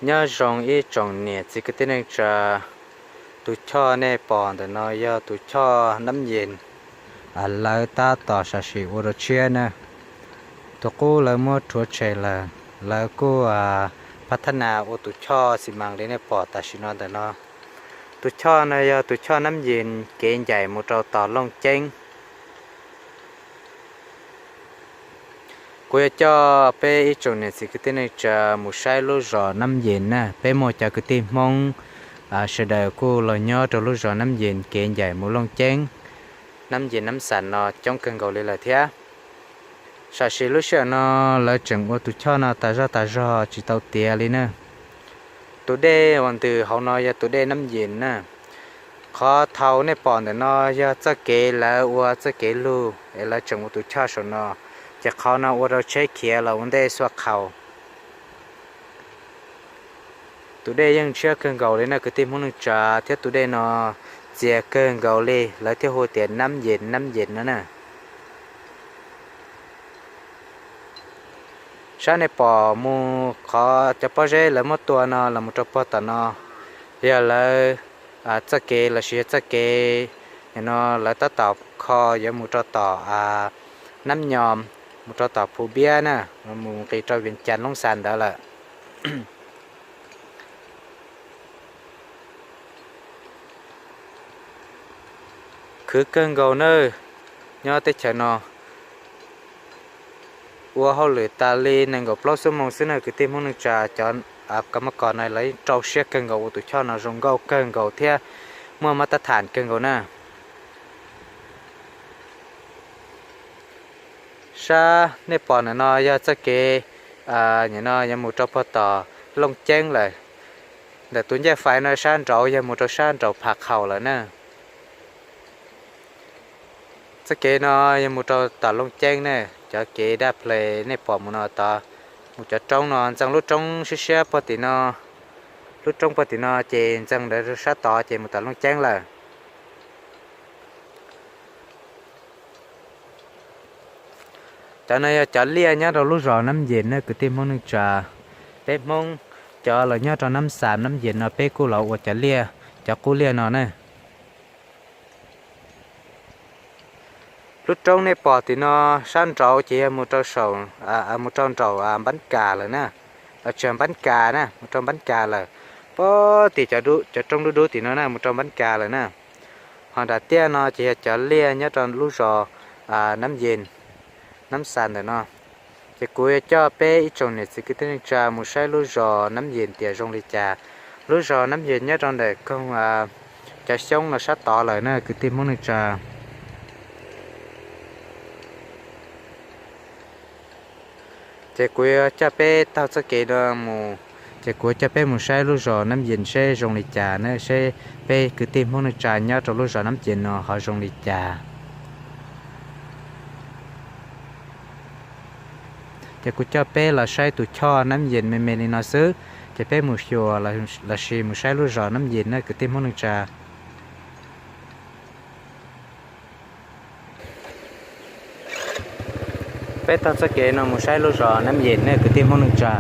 Nyob zoo ib tsoom niam txiv kwv tij neej tsa, tus choj nej pom ntawm no yog tus choj Nab Yees lawv tab tom sam sim ua rau tshiab na. Tus qub lawv muab rhuav tshem lawm, lawv kuj phab thab nas ua tus choj xi mas li nej pom tam sim no ntawm no. Tus choj no yog tus choj Nab Yees kev ncaim mus rau tom Looj Ceeb. Kuv yuav coj peb ib tsoom niam txiv kwv tij neej tsa mus saib lub zos Nab Yees na. Peb muaj cov kwv tij Hmoob sawv daws kuj los nyob rau lub zos Nab Yees kev ncaim mus Looj Ceeb, Nab Yees Nab Xas no coob kawg nkaus li lawm thiab. Sam sim lub sij hawm no lawv tseem ua tus choj no tas zog tas zog tsis tau tiav li na. Tus dej uas ntws hauv no yog tus dej Nab Yees na. Qhov thaud nej pom ntawm no yog txoj kev lawv ua txoj kev lug es lawv tseem ua tus choj saum no, ces qhov no ua rau tsheb khiav los ua ntej xua qhaus. Tus dej yeej ntshiab kawg nkaus li na kwv tij Hmoob neej tsa, thiab tus dej no txias kawg nkaus li lawv thiaj hu tias Nab Yees Nab Yees no na. Sab nej pom mus qhov cov pob zeb lawv muab tua no los mus rau pog tom no, yog lawv txoj kev lossis yog txoj kev no lawv tab tom kho yuav mus rau tom Nab Nyos, mus rau tom Phu Npiab na, mus nqis rau Vias Cas Loob Xas ntawd lawm. Khwv kawg nkaus na, nyob teb chaws no ua hauj lwm tas li nees nkaum plaub xuab moos xwb na kwv tij Hmoob neej tsa. Cov kab mob kos no lawv rau siab kawg nkaus ua tus choj no zoo nkauj kawg nkaus thiab muaj mab tab tham kawg nkaus na. Sab nej pom ntawm no yog txoj kev, nim no yuav mus rau pog tom Looj Ceeb lawm. Ntawm tus ncej fais no sab nraud yog mus rau sab nraud Phav Qhaum lawm na. Txoj kev no yog mus rau tom Looj Ceeb ne, cov kev daj ple nej pom mus no tod, mus cov roob no ntxeev lub roob siab siab pog tim no, lub roob pog tim no ces ntxeev ntawd sab tod ces mus tom Looj Ceeb lawm. Cov no yog cov liaj nyob rau lub zos Nab Yees ne kwv tij Hmoob neej tsa. Peb Hmoob cov los nyob rau Nab Xas Nab Yees no peb kuj los ua cov liaj, cov qub liaj no ne. Lub roob nej pom tim no sab nraud ces yog mus rau saum, mus rau nraum Npab Kas lawm na, tsis yog Npab Kas na, mus rau Npab Kas lawm. Pog tim cov roob dub dub tim no na mus rau Npab Kas lawm na. Ho nram tiaj no ces yog cov liaj nyob rau lub zos Nab Yees, Nab Xas ntawm no. Ces kuv yuav coj peb ib tsoom niam txiv kwv tij neej tsa mus saib lub zos Nab Yees tias zoo li cas. Lub zos Nab Yees nyob rau ntawm koog cov xyoob no sab tod lawm na kwv tij Hmoob neej tsa. Ces kuv yuav coj peb taug txoj kev no mus, ces kuv yuav coj peb mus saib lub zos Nab Yees seb zoo li cas na, seb peb kwv tij Hmoob neej tsa nyob rau lub zos Nab Yees no ho zoo li cas. Ces kuv coj peb los saib tus choj Nab Yees me me li no xwb, ces peb mus xyuas lossis mus saib lub zos Nab Yees na kwv tij Hmoob neej tsa. Peb taug txoj kev no mus saib lub zos Nab Yees ne kwv tij Hmoob neej tsa.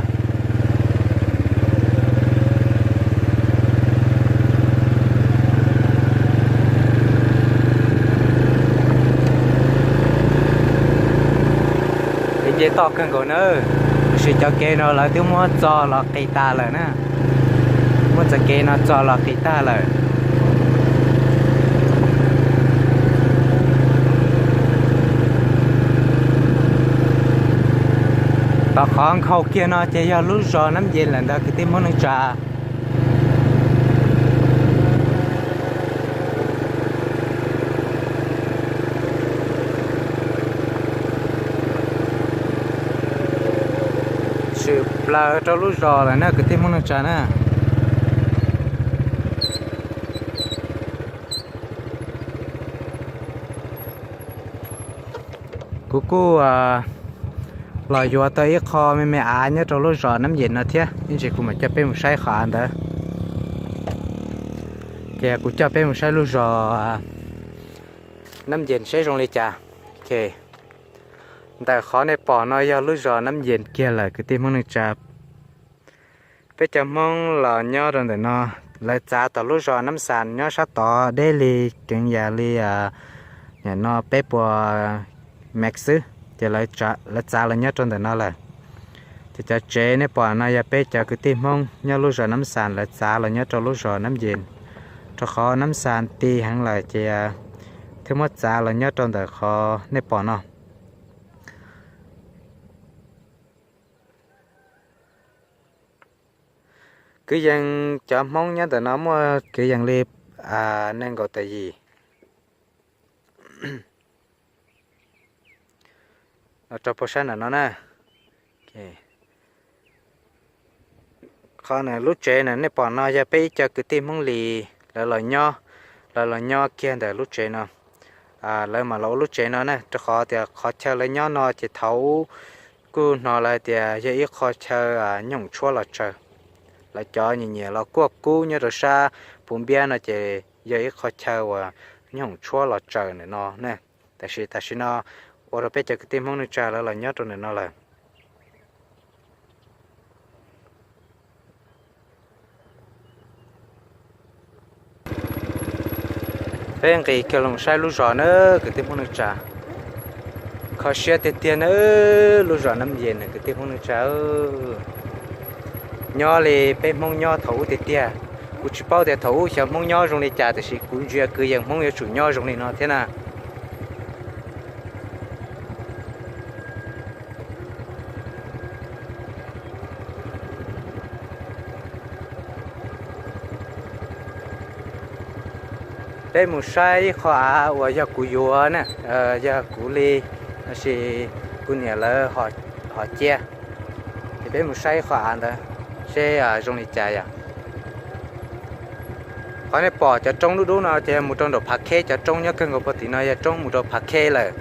Kev nce toj kawg nkaus na, tiam sis cov kev no lawv twb muab txo los qis tas lawm na, muab txoj kev no txo los qis tag lawm. Tom qhov nkhaus kiag no ces yog lub zos Nab Yees lawm ntawd kwv tij Hmoob neej tsa. Tshwm plaws rau lub zos lawm na kwv tij Hmoob neej tsa na. Kuv kuj los yuav tau ib qho me me av nyob rau lub zos Nab Yees no thiab, ib ntsis kuv mam coj peb mus saib qhov av ntawd. Ces kuv coj peb mus saib lub zos Nab Yees seb zoo li cas. Ntawm qhov nej pom no yog lub zos Nab Yees kiag lawm kwv tij Hmoob neej tsa. Peb cov Hmoob los nyob rau ntawm no, lawv txav tom lub zos Nab Xas nyob sab tod deb li, keev yam li, nim no peb puas mev xwb, ces lawv txav los nyob rau ntawm no lawm. Ces cov tsev nej pom no yog peb cov kwv tij Hmoob nyob lub zos Nab Xas lawv txav los nyob rau lub zos Nab Yes, rau qhov Nab Xas ti heev lawm ces thiaj muab txav los nyob rau ntawm qhov nej pom no. Kwv yees cov Hmoob nyob ntawm no muaj kwv yees li nees nkaum tawm yim rau puag sab ntawm no na. Qhov lub tsev na nej pom no yog peb ib co kwv tij Hmoob Lis lawv los nyob, lawv los nyob kiag ntawm lub tsev no. Lawv mam los ua lub tsev no na, rau qhov tias qhov chaw lawv nyob no ces thaum ub kuj hnov lawv tias yog ib qho chaw nyooj tshuab los tsaws. Lawv cov nyiam nyiam los kuaj kub nyob rau sab puv npiab no ces yog ib qho chaw uas nyooj tshuab los tsaws ntawm no na. Tab sis tam sim no ua rau peb cov kwv tij Hmoob neej tsa lawv los nyob rau ntawm no lawm. Peb nqis kiag los saib lub zos na kwv tij Hmoob neej tsa. Kho siab tiag tiag na, lub zos Nab Yes na kwv tij Hmoob neej tsa. Nyob li peb Hmoob nyob thaum ub tiag tiag. Kuv tsis paub tias thaum ub xyov Hmoob nyob zoo li cas tiam sis kuv ntsia kwv yees Hmoob yuav tsum nyob zoo li no thiab na. Peb mus saib ib qho av uas yog kuv yuav na, yog kuv li, tab sis kuv niam lawv ho cia. Ces peb mus saib ib qho av ntawd seb zoo li cas yom. Qhov nej pom cov roob dub dub no ces yog mus rau nraum Phav Kheb, cov roob nyob kawg nkaus puag tim no yog roob mus rau Phav Kheb lawm,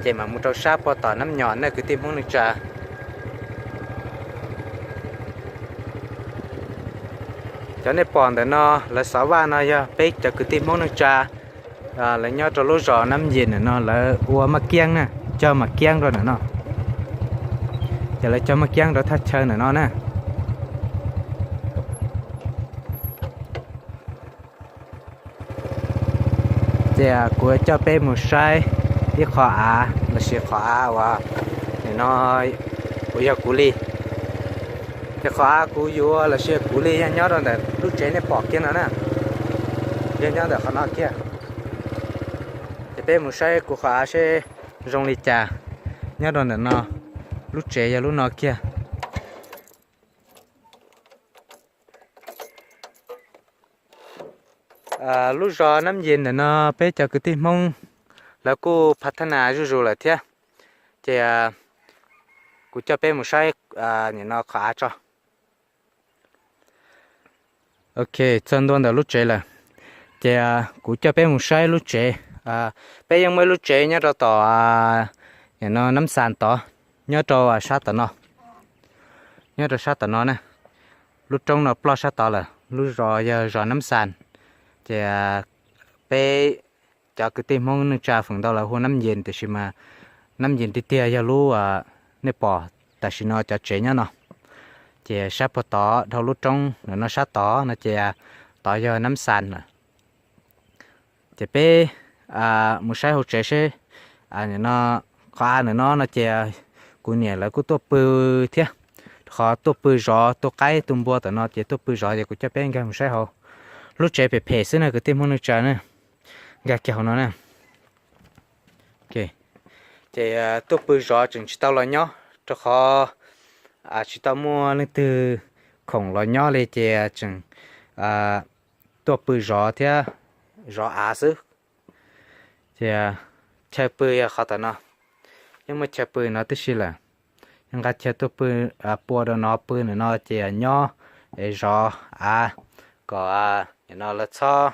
ces mam mus rau sab puag tom Nab Nyos na kwv tij Hmoob neej tsa. Cov nej pom ntawm no lawv xov vaj no yog peb cov kwv tij Hmoob neej tsa, lawv nyob rau lub zos Nab Yes ntawm no lawv ua maj kiab na, cog maj kiab rau ntawm no. Ces lawv cog maj kiab rau thaj chaw ntawm no na. Ces kuv coj peb mus saib ib qho av lossis qhov av uas nim no uas yog kuv li. Ces qhov av kuv yuav lossis kuv li yog nyob rau ntawm lub tsev nej pom kiag no na, yog nyob ntawm qhov no kiag. Ces peb mus saib kuv qhov av seb zoo li cas nyob rau ntawm no, lub tsev yog lub no kiag. Lub zos Nab Yes ntawm no peb cov kwv tij Hmoob lawv kuj phav thab nas zuj zus lawm thiab, ces kuv coj peb mus saib nim no qhov av tso. Ok, txog ntua ntawm lub tsev lawm, ces kuv coj peb mus saib lub tsev. Peb yeej muaj ib lub tsev nyob rau tom nim no Nab Xas tod, nyob rau sab tom no, nyob rau sab tom no na. Lub roob no ploj sab tod lawm, lub zos yog zos Nab Xas. Ces peb cov kwv tij Hmoob neej tsa feem ntau lawv hu Nab Yes tiam sis mas Nab Yes tiag tiag yog lub nej pom tam sim no cov tsev nyob no. Ces sab puag tod dhau lub roob ntawm no sab tod no ces tod yog Nab Xas lawm. Ces peb mus saib hauv tsev seb, nim no qhov av ntawm no no ces kuv niam lawv kuj tuaj pw thiab, qhov tuaj pw zov tu qaib tu npua tom no ces tuaj pw zov ces kuv coj peb nkag mus saib hauv. Lub tsev phem phem xwb na kwv tij Hmoob neej tsa na, nkag kiag hauv no na. Ces tuaj pw zov tseem tsis tau los nyob rau qhov tsis tau muaj leej twg khoom los nyob li ces tseem tuaj pw zov thiab zov av xwb. Ces chaw pw yog qhov tom no, yeej muaj chaw pw no tib si lawm. Yeej nqa chaw tuaj pw, pua rau no pw ntawm no ces nyob es zov av kom nim no lawv txhob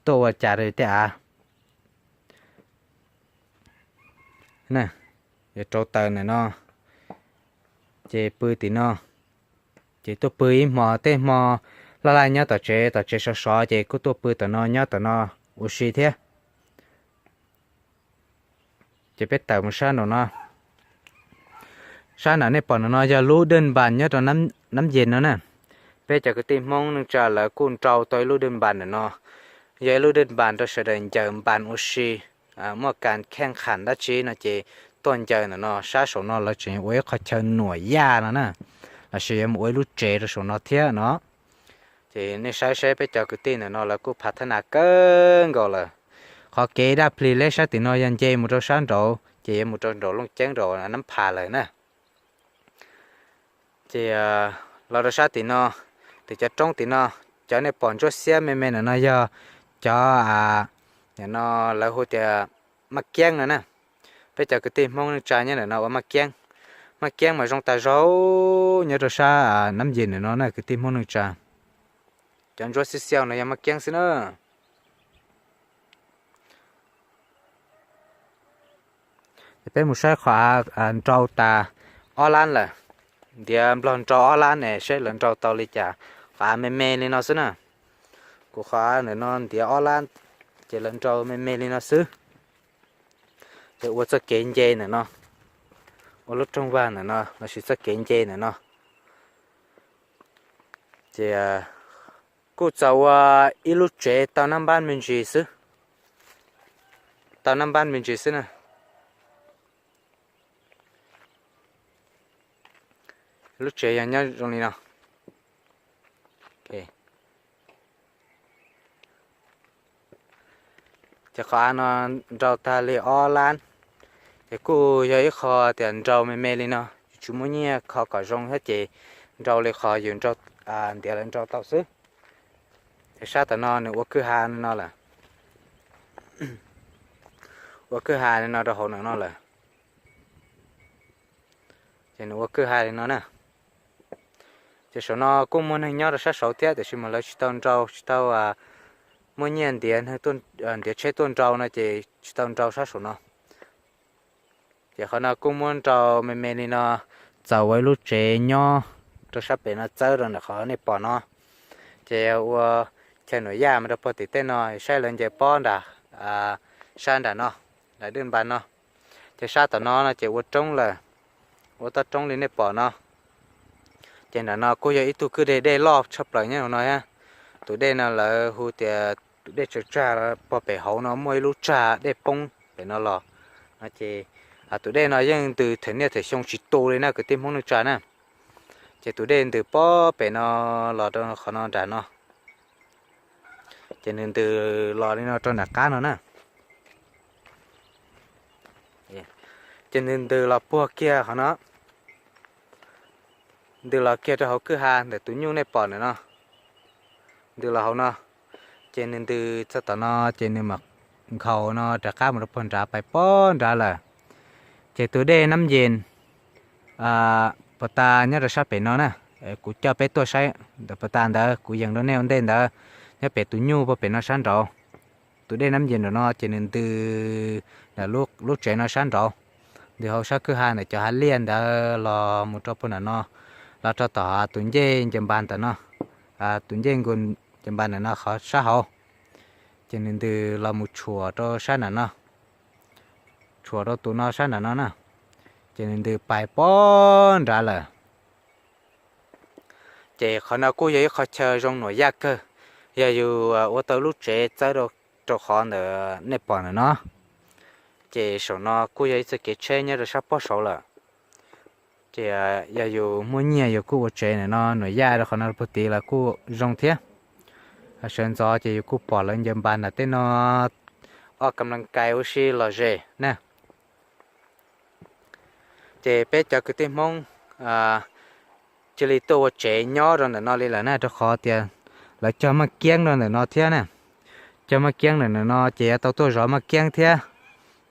tuaj ua cas rau tej av. Yuav rauv taws ntawm no, ces pw tim no. Ces tuaj pw ib hmo, tej hmo laj laj nyob tom tsev, tom tsev sov sov ces kuj tuaj pw tom no nyob tom no ua si thiab. Ces peb tawm mus sab nraum no. Sab nram nej pom no yog lub dej npas nyob rau Nab Yes no na. Peb cov kwv tij Hmoob neej tsa lawv kuj nrau tau ib lub dej npas ntawm no, yog ib lub dej npas rau sawv daws ncaws npas ua si, muaj kas kheej kham dab tsi no ces tuaj ncaws ntawm no. Sab saum no lawv tseem ua ib qho chaw nuam yaj no na, lossis yuav mus ua ib lub tsev rau saum no thiab no. Ces nej saib seb peb cov kwv tij ntawm no lawv kuj phav thab nas kawg nkaus lawm. Qhov kev daj plig leb sab tim no yog nce mus rau sab nraud ces yuav mus rau nraum Looj Ceeb rau Nab Phas lawm na. Ces los rau sab tim no, tim cov roob tim no, cov nej pom ntsuab xiab me me ntawm no yog cov, no lawv hu tias maj kiab no na. Peb cov kwv tij Hmoob neej tsa nyob ntawm no ua maj kiab. Maj kiab mas zoo tas zog nyob rau sab Nab Yis ntawm no na kwv tij Hmoob neej tsa. Cov ntsuab xiab xiab no yog maj kiab xwb na. Peb mus saib qhov av nrau tas ob lab lawm. Ntiav nplog nrau ob lab ne, saib lawv nrau tau li cas. Qhov av me me li no xwb na. Kuv qhov av ntawm no ntiav ob lab, ces lawv nrau me me li no xwb. Ces ua txoj kev nce ntawm no, ua lub rooj vag ntawm no lossis txoj kev nce ntawm no. Ces kuj txaus ua ib lub tsev tau nab npab me ntsis xwb, tau nab npab me ntsis xwb na. Lub tsev yog nyob zoo li no. Ces qhov av no nrau tag li ob lab, ces kuj yog ib qho tias nrau me me li no, tsis muaj nyiaj kho kom zoo thiab ces nrau li qhov yus ntiav lawv nrau tau xwb. Ces sab tom no nws ua kwj ha li no lawm, ua kwj ha li no rau hauv ntawm no lawm. Ces nws ua kwj ha li no na. Ces saum no kuj muaj neeg nyob rau sab saud thiab tiam sis mas lawv tsis tau nrau, tsis tau muaj nyiaj ntiav, ntiav tsheb tuaj nrau no ces tsis tau nrau sab saum no. Ces qhov no kuj muab nrau me me li no, txaus ua ib lub tsev nyob rau sab pem no txawb rau ntawm qhov nej pom no. Ces ua chaw nuam yaj mus rau puag tim tej no, saib lawv nce pob nram sab nram no, nram dej npas no. Ces sab tom no no ces ua roob lawm, ua toj roob li nej pom no. Ces nram no kuj yog ib tug kwj deg, dej loj tshaj plaws nyob hauv no thiab. Tus dej no lawv hu tias tus dej tsaws tsag, puag pem hauv no muaj ib lub tsag dej poob pem no los no ces tus dej no yeej ntws them niaj them xyoo tsis tu li na kwv tij Hmoob neej tsa na. Ces tus dej ntws puag pem no los rau qhov no nram no. Ces nws ntws los li no rau nram qab no na. Ces nws ntws los puag kiag qhov no, ntws los kiag rau hauv kwj ha ntawm tus nyuj nej pom ntawm no, ntws los hauv no. Ces nws ntws txog tom no ces nws mam nkhaus no rov qab mus rau puag nrad, pais puag nrad lawm. Ces tus dej Nab Yees puag ta nyob rau sab pem no na, kuv coj peb tuaj saib ntawm puag ta ntawd, kuv yees rau nej ua ntej ntawd, nyob pem tus nyuj puag pem no sab nraud. Tus dej Nab Yees nram no ces nws ntws ntawm lub tsev no sab nraud, ntws hauv sab kwj ha ntawm cov hav liaj ntawd los mus rau puag nram no, los rau tom tus ncej ncaws npas ntawm no, tus ncej nkaus ncaws npas ntawm no qhov sab hauv. Ces nws ntws los mus tshuam rau sab nram no, tshuam rau tus no sab nram no na, ces nws ntws pais puag nrad lawm. Ces qhov no kuj yog ib qho chaw zoo nuam yaj kawg, yog yus ua tau lub tsev txawb rau qhov ntawm nej pom ntawm no. Ces saum no kuj yog ib txoj kev tsheb nyob rau sab pob saud lawm. Ces yog yus muaj nyiaj yus kuj ua tsev ntawm no nuam yaj rau qhov no puag tid los kuj zoo thiab. Sawv ntxov ces yus kuj pom lawv ncaws npas nram tej no, ob kam las kais ua si lom zem na. Ces peb cov kwv tij Hmoob cia li tuaj ua tsev nyob rau ntawm no li lawm na, rau qhov tias lawv cog maj kiab rau ntawm no thiab na. Cog maj kiab ntawm no ces yuav tau tuaj zov maj kiab thiab.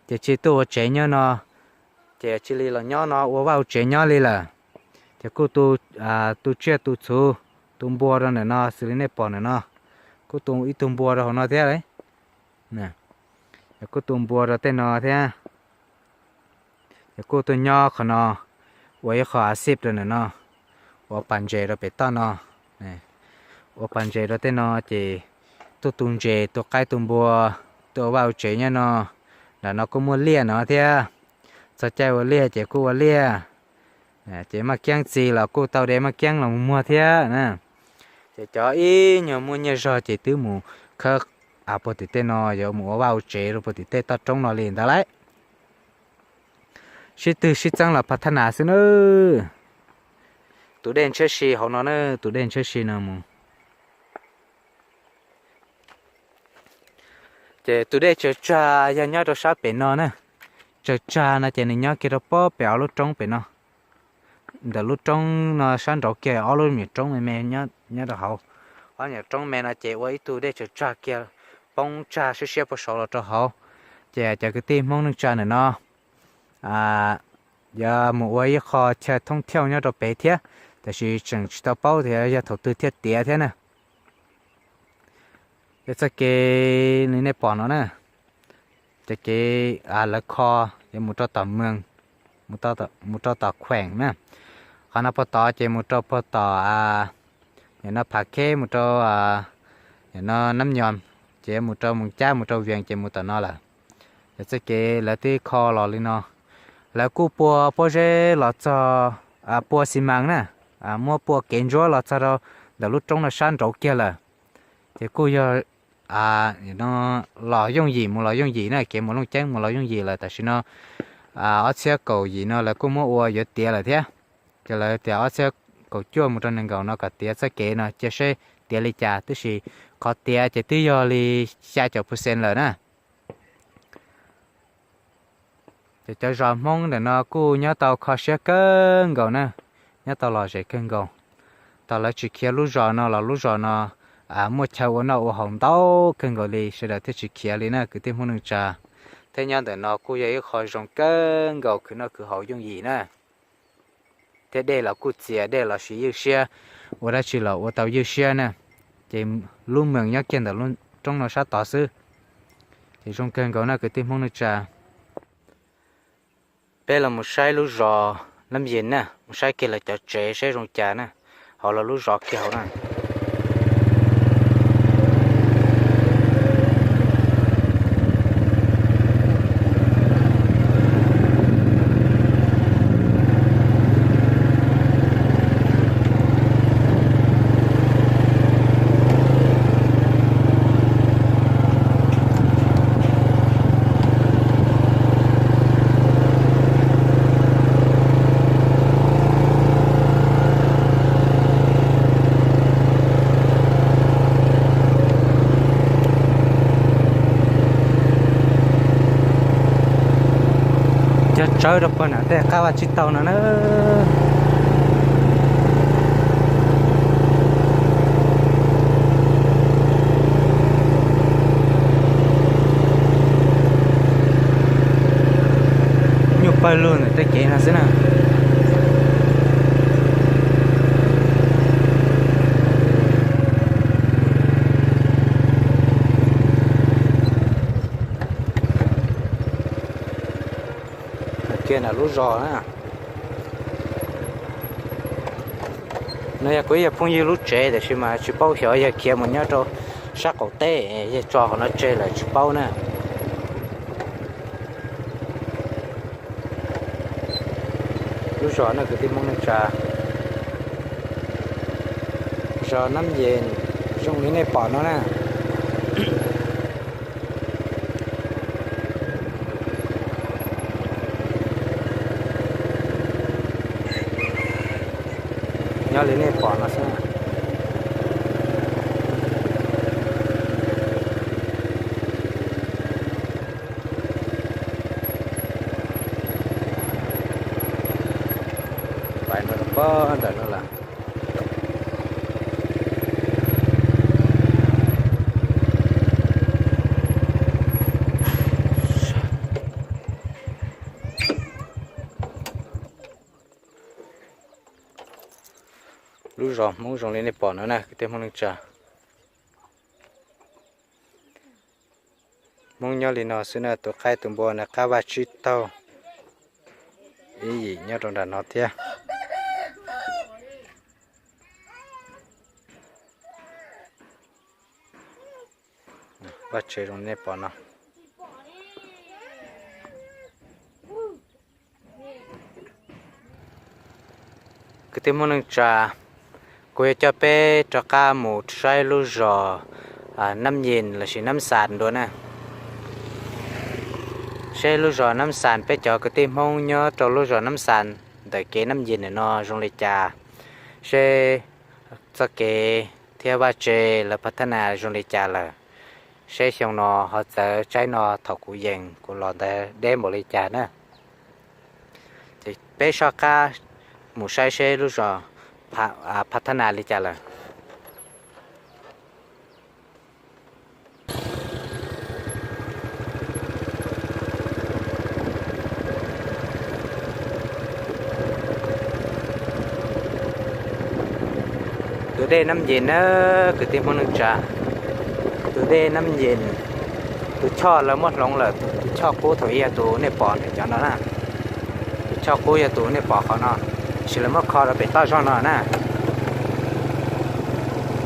Ces cia li tuaj ua tsev nyob no, ces cia li los nyob no ua vaj ua tsev nyob li lawm. Ces kuj tu tsiaj tu txhu, tu npua rau ntawm no xws li nej pom ntawm no. Kuj tu ib tug npua rau hauv no thiab. Kuj tu npua rau tej no thiab. Ces kuj tuaj nyob qhov no, ua ib qho a xij rau ntawm no, ua pas ntses rau pem toj no, ua pas ntses rau tej no ces tuaj tu ntses tu qaib tu npua, tuaj ua vaj ua tsev nyob no. Nram no kuj muaj liaj no thiab, txog caij ua liaj ces kuj ua liaj. Ces maj kiab txi los kuj tau de maj kiab los mus muag thiab na. Ces cov ib nyuag muaj nyiaj zog ces twb mus khawb puag tim tej no, yuav mus ua vaj ua tsev rau puag tim tej toj roob no li ntawd lauj. Sib twg sib txeeb los pha thab nas xwb na. Tus dej ntshiab si hauv no na, tus dej ntshiab si no mus. Ces tus dej tsaws tsag yog nyob rau sab pem no na. Tsaws tsag no ces nws nyob kiag rau pob pem ob lub roob pem no. Ntawm lub roob no sab nraud kiag ob lub me nyuam roob me me nyob rau hauv. Ob nyuam roob me no ces ua ib tug dej tsaws tsag kiag, poob tsag siab siab puag saud los rau hauv. Ces cov kwv tij Hmoob neej tsa ntawm no yuav mus ua ib qho chaw thoob thiauj nyob rau pem thiab, tiam sis tseem tsis tau paub tias yog thaum twg thiaj tiav thiab na. Ces txoj kev li nej pom no na, ces kev lawv kho yuav mus rau tom mees, mus rau tom khueem na. Qhov no puag tod ces mus rau puag tom nim no Phav Kheb, mus rau nim no Nab Nyom, ces mus rau Moos Cab, mus rau Vias ces mus tom no lawm. Ces txoj kev lawv twb kho los li no. Lawv kuj pua pob zeb los txog, pua xi mas na, muab pua kev ntsuab los txog rau ntawm lub roob no sab nraud kiag lawm. Ces kuj yog los yooj yim mus los yooj yim na, kev mus Looj Ceeb mus los yooj yim lawm. Tam sim no ob txhiab kaum yim no lawv kuj muab ua yuav tiav lawm thiab. Ces lawv tias ob txhiab kaum cuaj mus rau nees nkaum no kom tiav txoj kev no cia seb tiav li cas, tab sis qhov tiav ces twb yog li xya caum percent lawm na. Ces cov zos Hmoob ntawm no kuj nyob tau kho siab kawg nkaus na, nyob tau lom zem kawg nkaus. Thaum lawv tsis khiav lub zos no los lub zos no muaj chaw ua noj ua haus ntau kawg nkaus li, sawv daws thiaj tsis khiav li na kwv tij Hmoob neej tsa. Thiab nyob ntawm no kuj yog ib qho zoo kawg nkaus khwv noj khwv haus yooj yim na. Thiab dej los kuj txias, dej los siv ywj siab, ua dab tsi los ua tau ywj siab na. Ces lub mees nyob kiag ntawm lub roob no sab tod xwb. Ces zoo kawg nkaus no kwv tij Hmoob neej tsa. Peb los mus saib lub zos Nab Yees na, mus saib kiag lawv cov tsev saib zoo cas na, hauv lawv lub zos kiag hauv na. Cog tsawb rau puag nram tej qab vaj tsib taug no na. Nyuaj pawg lug ntawm tej kev no xwb na. Kiag nram lub zos na. No yog kuv ib yog phooj ywg lub tsev, tiam sis mas tsis paub xyov yog khiav mus nyob rau sab qaum teb, yog tso qhov no tseg lawm tsis paub na. Lub zos no kwv tij Hmoob neej tsa, zos Nab Yees zoo li nej pom no na. Nyob li nej pom no xwb. Pais no rau pob ntawm no lawm. Lub zos Hmoob zoo li nej pom no na kwv tij Hmoob neej tsa. Hmoob nyob li no xwb na, tus qaib tus npua na qab vaj tsib taug ib yim nyob rau nram no thiab. Vaj tsev zoo li nej pom no. Kwv tij Hmoob neej tsa, Kuv yuav coj peb rov qab mus saib lub zos Nab Yis lossis Nab Xas dua na. Saib lub zos Nab Xas peb cov kwv tij Hmoob nyob rau lub zos Nab Xas ntawm kev Nab Yis ntawm no zoo li cas, seb txoj kev thiab vaj tse lawv phav thab nas zoo li cas lawm, seb xyoo no ho txawv tsaib no thaum kuv yees kuv los ntawd deb npaum li cas na. Ces peb soj qab mus saib seb lub zos phav thab nas li cas lawm. Tus dej Nab Yis na, kwv tij Hmoob neej tsa, tus dej Nab Yis, tus choj lawv muab hloov lawm, tus choj qub thaum ub yog tus nej pom ntawm cov no na. Tus choj qub yog tus nej pom qhov no, tab sis lawv muab kho rau pem toj zog no na.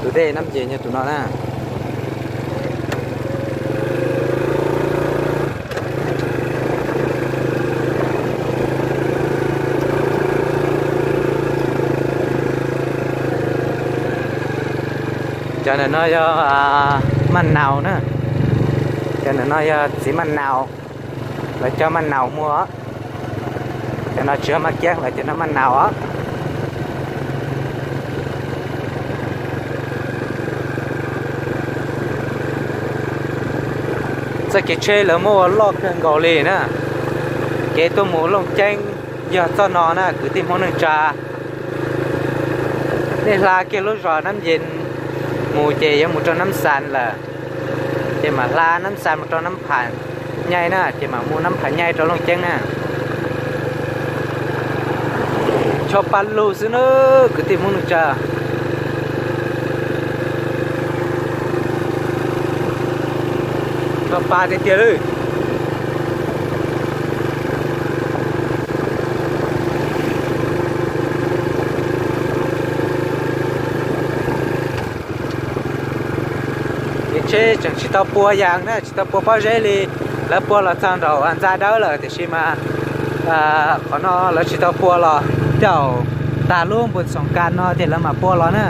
Tus dej Nab Yis yog tus no na. Cov ntawm no yog maj naus na, cov ntawm no yog txiv maj naus, lawv cog maj naus muag. Cov no tsis yog maj kiab, lawv cov no maj naus os. Txoj kev tsheb lawv muab ua loj kawg nkaus li na. Kev tuaj mus Looj Ceeb yog txoj no na kwv tij Hmoob neej tsa. Nej hla kiag lub zos Nab Yis mus ces yuav mus rau Nab Xas lawm, ces mam hla Nab Xas mus rau Nab Pham Nyaij na, ces mam mus Nab Pham Nyaij rau Looj Ceeb na. Tsho pa lug xwb na, kwv tij Hmoob neej tsa. Tsho pa tiag tiag li. Ces tsheb tseem tsis tau pua yas na, tsis tau pua pob zeb li. Lawv pua los txog nraum ntxa dawb lawm tiam sis mas qhov no lawv tsis tau pua los, caum tag lub npus xoom kas no ces lawv mam pua los na.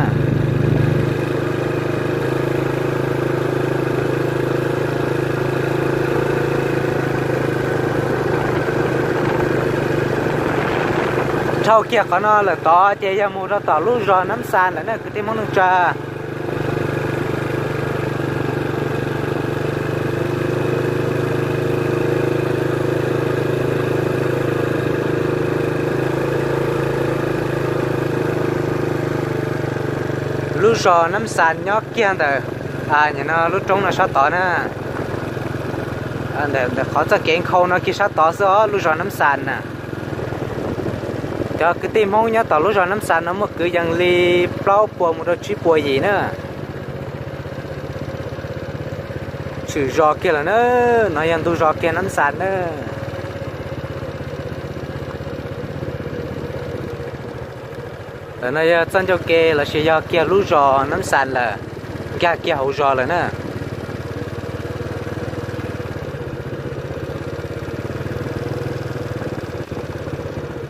Dhau kiag qhov no lawm tod ces yog mus rau tom lub zos Nab Xas lawm na kwv tij Hmoob neej tsa. Lub zos Nab Xas nyob kiag ntawm, nim no lub roob no sab tod na. Ntawm qhov txoj kev nkhaus no kiag sab tod xwb os, lub zos Nab Xas na. Cov kwv tij Hmoob nyob tom lub zos Nab Xas no muaj kwv yees li plaub puas mus rau tsib puas yim na. Tshwm zos kiag lawm na, no yog ntug zos kiag Nab Xas na. Ntawm no yog txoj ncauj ke lossis yog kiag lub zos Nab Xas lawm, nkag kiag hauv zos lawm na.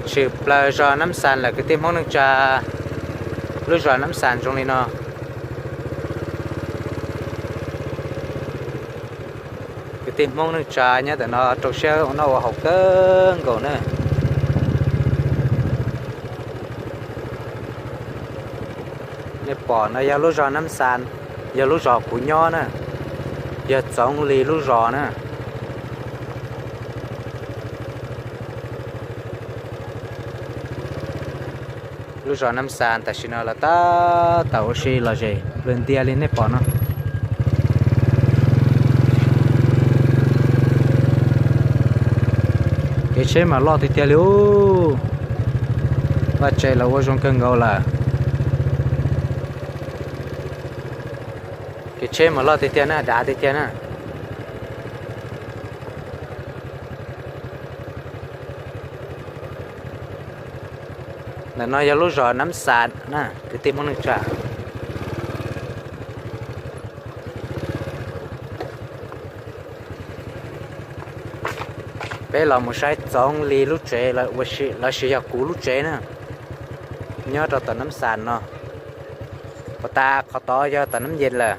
Tshwm plaws zos Nab Xas lawm kwv tij Hmoob neej tsa, lub zos Nab Xas zoo li no. Kwv tij Hmoob neej tsa nyob ntawm no rau siab ua noj ua haus kawg nkaus na. Nej pom no yog lub zos Nab Xas, yog lub zos kuv nyob na, yog Txoov Lis lub zos na. Lub zos Nab Xas tam sim no los tab tom ua si los zem ntiag li nej pom no. Kev tsheb mas loj tiag tiag li ub. Vaj tse los ua zoo kawg nkaus lawm. Kev tsheb mas loj tiag tiag na, dav tiag tiag na. Ntawm no yog lub zos Nab Xas na kwv tij Hmoob neej tsa. Peb los mus saib Txoov Lis lub tsev, lossis yog kuv lub tsev na, nyob rau tom Nab Xas no. Pov tas qhov tod yog tom Nab Yees lawm.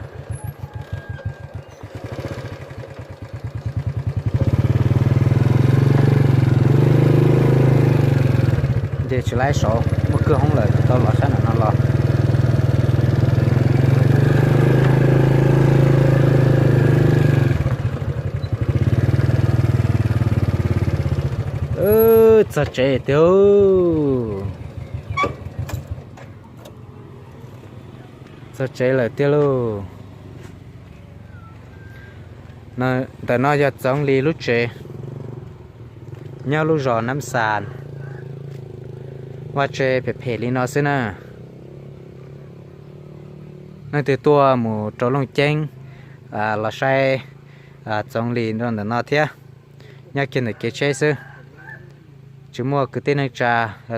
Nce tsis laib saud, muaj kwj hoob lawm tau los sab nram no los. Txog tsev tiag. Txog tsev lawm tiag lauj. Ntawm no yog Txoov Lis lub tsev, nyob lub zos Nab Xas. Vaj tse phem phem li no xwb na. Leej twg tuaj mus rau Looj Ceeb los saib Txoov Lis rau ntawm no thiab. Nyob kiag ntawm kev tsheb xwb. Tsis muaj kwv tij neej tsa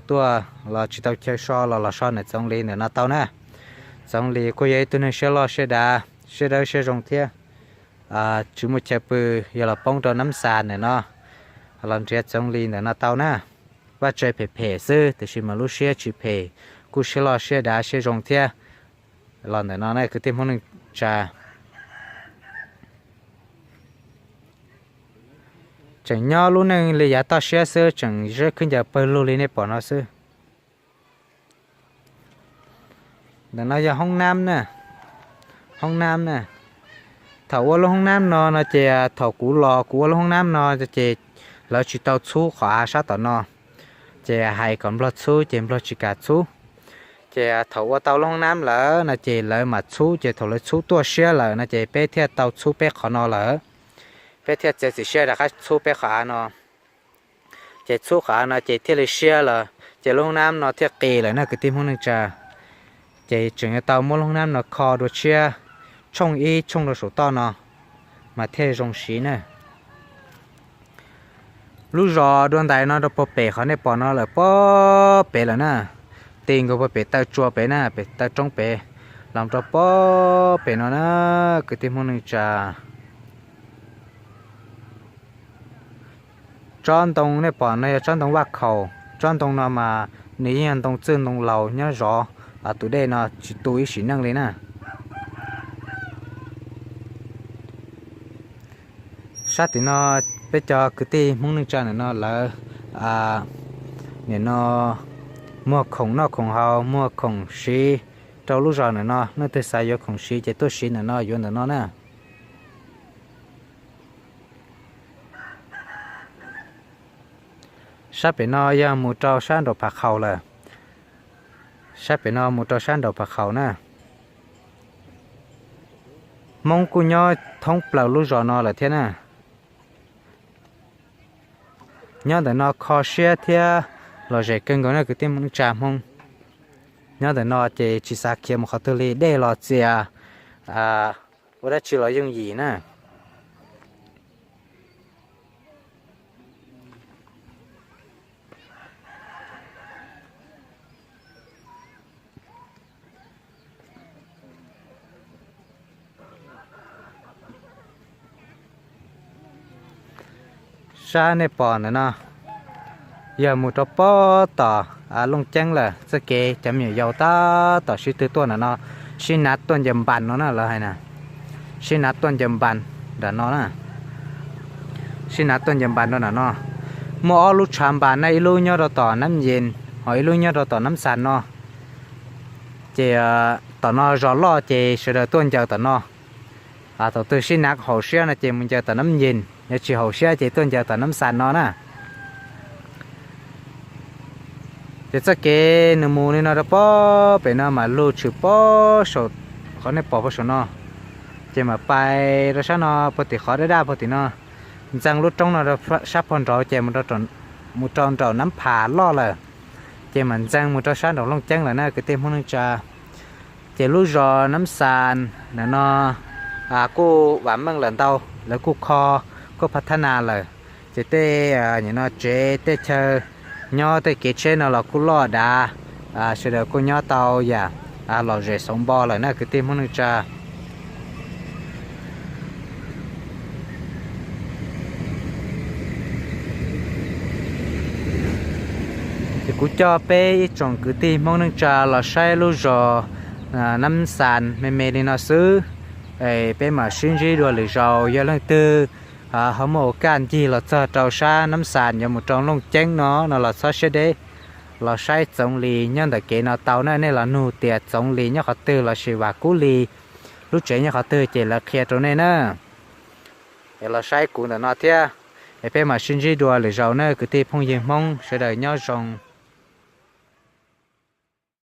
tuaj los tsis tau chaw so los los so ntawm Txoov Lis ntawm no tau na. Txoov Lis kuj yog ib tug neeg siab loj siab dav, siab dawb siab zoo thiab. Tsis muaj chaw pw, yog los poob rau Nab Xas ntawm no, los nrhiav Txoov Lis ntawm no tau na. Vaj tse phem phem xwb tiam sis mas lub siab tsis phem, kuj siab loj siab dav siab zoo thiab. Los ntawm no na kwv tij Hmoob neej tsa. Tseem nyob lub neej li yav toj siab xwb, tseem zeb khwb ncaws pawg lug li nej pom no xwb. Ntawm no yog hoob nab na, hoob nab na. Thaum ua lub hoob nab no no ces thaum kuv los kuv ua lub hoob nab no ces lawv tsis tau txhub qhov av sab tom no, ces hais kom Nplog txhub ces Nplog tsis kam txhub. Ces thaum ua tau lub hoob nab lawm no ces lawv mam txhub, ces thaum lawv txhub tuaj siab lawm no ces peb thiaj tau txhub peb qhov no lawm. Peb thiaj txiav txim siab rov qab txhub peb qhov av no. Ces txhub qhov av no ces thiaj li siab lawm, ces lub hoob nab no thiaj qis lawm na kwv tij Hmoob neej tsa. Ces tseem yuav tau muab lub hoob nab no kho dua tshiab tshooj ib tshooj rau saum toj no mas thiaj zoo siv na. Lub zos dua ntais no rau puag pem qhov nej pom no lawm puag pem lawm na. Ti nkaus puag pem taw tsua pem na, pem taw roob pem, los rau puag pem no na kwv tij Hmoob neej tsa. Tsob ntoo nej pom no yog tsob ntoo vaj khaum. Tsob ntoo no mas nws yeej yog ntoo txwj ntoo laus nyob zov tus dej no tsis tu ib sim neej li na. Sab tim no peb cov kwv tij Hmoob neej tsa ntawm no lawv nim no muag khoom noj khoom haus, muag khoom siv rau lub zos ntawm no. Leej twg xav yuav khoom siv ces tuaj siv ntawm no, yuav ntawm no na. Sab pem no yog mus rau sab nraum Phav Khaum lawm. Sab pem no mus rau sab nraum Phav Khaum na. Hmoob kuj nyob thoob plaws lub zos no lawm thiab na. Nyob ntawm no kho siab thiab lom zem kawg nkaus na kwv tij neej tsa Hmoob. Nyob ntawm no ces tsis xav khiav mus qhov twg li, dej los txias, ua dab tsi los yooj yim na. Sab nej pom ntawm no yog mus rau puag tom Looj Ceeb lawm. Txoj kev cov me nyuam yaus tab tom sib tw tuaj ntawm no, sib nav tuaj ncaws npas no na lawv hais na. Sib nav tuaj ncaws npas nram no na. Sib nav tuaj ncaws npas rau nram no. Muaj ob lub tshav npas na, ib lub nyob rau tom Nab Yees, ho ib lub nyob rau tom Nab Xas no. Ces tom no zos loj ces sawv daws tuaj ncaws tom no. Thaum twg sib nav haum siab no ces mus ncaws tom Nab Yees, yog tsis haum siab ces tuaj ncaws tom Nab Xas no na. Ces txoj kev nws mus li no rau puag pem no mas lug tshwm puag saum qhov nej pom puag saum no, ces mam pais rau sab no puag tim qhov daj daj puag tim no, ntxeev lub roob no rau sab puag nraud ces mus rau nraum Nab Phas loj lawm, ces mam ntxeev mus rau sab nraum Looj Ceeb lawm na kwv tij Hmoob neej tsa. Ces lub zos Nab Xas ntawm no kuj vam meej lawm ntau, lawv kuj kho, kuj pha thab nas lawm. Ces tej nim no tsev tej chaw nyob tej kev tsheb no los kuj loj dav, sawv daws kuj nyob tau yam lom zem xauv npo lawm na kwv tij Hmoob neej tsa. Ces kuv coj peb ib tsoom kwv tij Hmoob neej tsa los saib lub zos Nab Xas me me li no xwb. Peb mam sib ntsib dua lwm zaus, yog leej twg ho muaj ua kaj ncig los txog rau sab Nab Xas yuav mus rau Looj Ceeb no no los txhob siab deb, los saib Txoov Lis nyob ntawm kev no tau na. Nej los nug tias Txoov Lis nyob qhov twg lossis Vam Kub Lis lub tsev nyob qhov twg ces lawv qhia rau nej na. Es los saib kuv ntawm no thiab. Es peb mam sib ntsib dua lwm zaus na kwv tij phooj ywg Hmoob sawv daws nyob zoo.